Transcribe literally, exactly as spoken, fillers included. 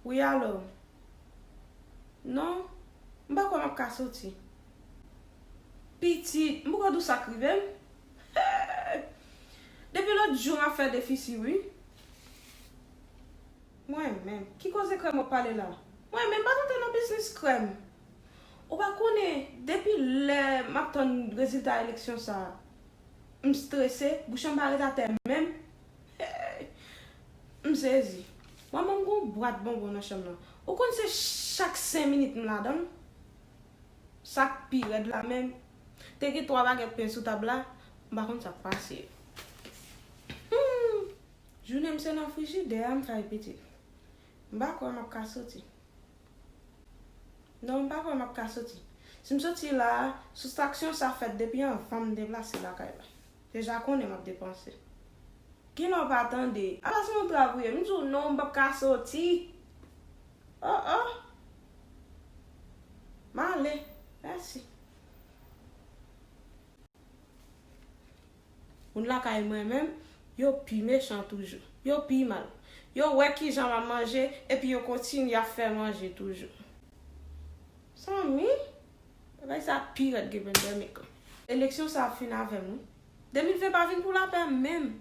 Wi, alo. Non, m pa kwè m ap ka soti. Pitit, m poko di w sa k rive m. Depi lòt jou m ap fè defisi, wi. Mwen menm, ki koze krèm w ap pale la? Mwen menm, m pa t antre nan biznis krèm. Ou pa konnen, depi lè m ap tann rezilta eleksyon sa a, m strese, bouch an pa ret atè menm. M sezi. Mwen menm gon bwat bonbon nan chanm nan. Ou konn se chak senk minit m ladan l? Sa k pi rèd la menm, te gen twa bagèt pen sou tab la, m pa konn sa k pase. Hmm. Jounen m se nan frijidè a m fè pitit. M pa kwè m ap ka soti. Non, m pa kwè m ap ka soti. Si m soti la a, soustraksyon sa fèt depi anvan m deplase lakay la. Deja konnen m ap depanse. Kilè w pa tande? Apa se yon trap ou ye? M di w non, m p ap ka soti. Oh, oh. M ale. Mèsi. Moun lakay mwen menm, yo pi mechan toujou. Yo pi mal. Yo wè kijan m ap manje, epi yo kontinye ap fè manje toujou. Zanmi, bagay sa pi rèd ke pandemik. Eleksyon sa ap fin avè m, wi. De mil ven pa vin pou lapè menm.